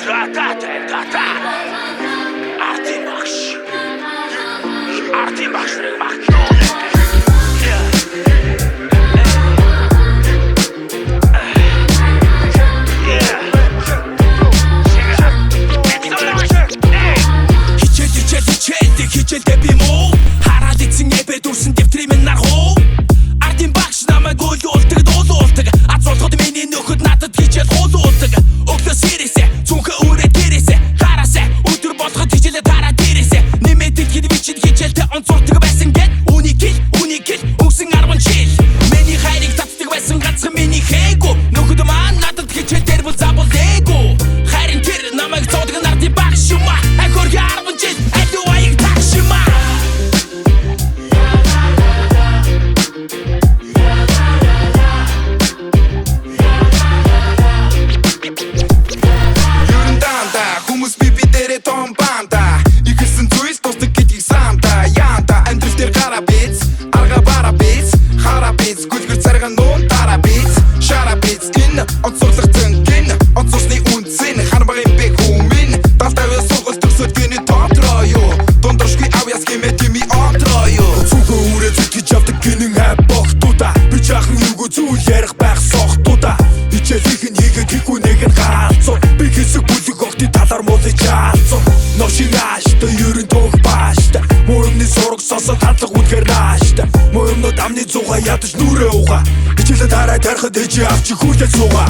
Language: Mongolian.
Та. Артын багш. Артын багш нэг баг. Хичээл, хичээл, хичээлдэг, хичээлдээ би муу. Хараад ицэн эбэ дүрсэн дэвтрийн минь нархуу. Ардын багш намайг өөлүүлдэг, дуулуулдаг. Аз болгоход миний нөхөд надад хичээл хуулуулдаг. Өглөө сэрээсээ, цүнхээ үрээ дээрээсээ, гараасаа өдөр болгоход хичээлээ дараа дээрээсээ. Нэмээд ихэд би чинь хичээлдээ онцордог байсан гэд. Үнийг хэл, үнийг хэл, өнгөрсөн 10 жил. Миний хайрыг татдаг байсан ганцхан миний хээгүү. Нөхөд маань надад хичээл дээр бол забул ээгүй. Харин тэр намайг зоодог нь ардын багш юм а. Ахоргийн 10 жил аливаа аяг тагш юм а. Ерэн данда хүмүүс би дээрээ том банда. Ихэлсэн зүйл тусдаг гэдгийг санда янда. Амьдрал дээр гара биз, арга бара биз, хара биз. Гүлгэр царган нуун дараа биз, шара биз. Энэ онцорлох зөнгин онцорсны үнцэн ханбагын бэ хүмин. Далтавын сургал төгсөд гинэ тотроо юу. Дундоршгүй авьяас гэмээ тими отроо юу. Цүнхөө үрээ зүтгэж явдаг гинэн хай богтуудаа. Би жаахан эвгүй зүйл ярих байх сохтуудаа. Хичээлийнх нь хийгээд хийхгүй нэг нь гаалцуу. Би хэсэг бүлэг огтын талаар муулж яалцуу. Новшин ааштай ерэн төөх бааштай. Муу юмны сураг сонсоод хандлага үнэхээр нааштай. Муу юмнууд амны зугаа ядаж нүрээ угаа. Хичээлээ тарай тарихад ээжээ авч хүлээж суугаа.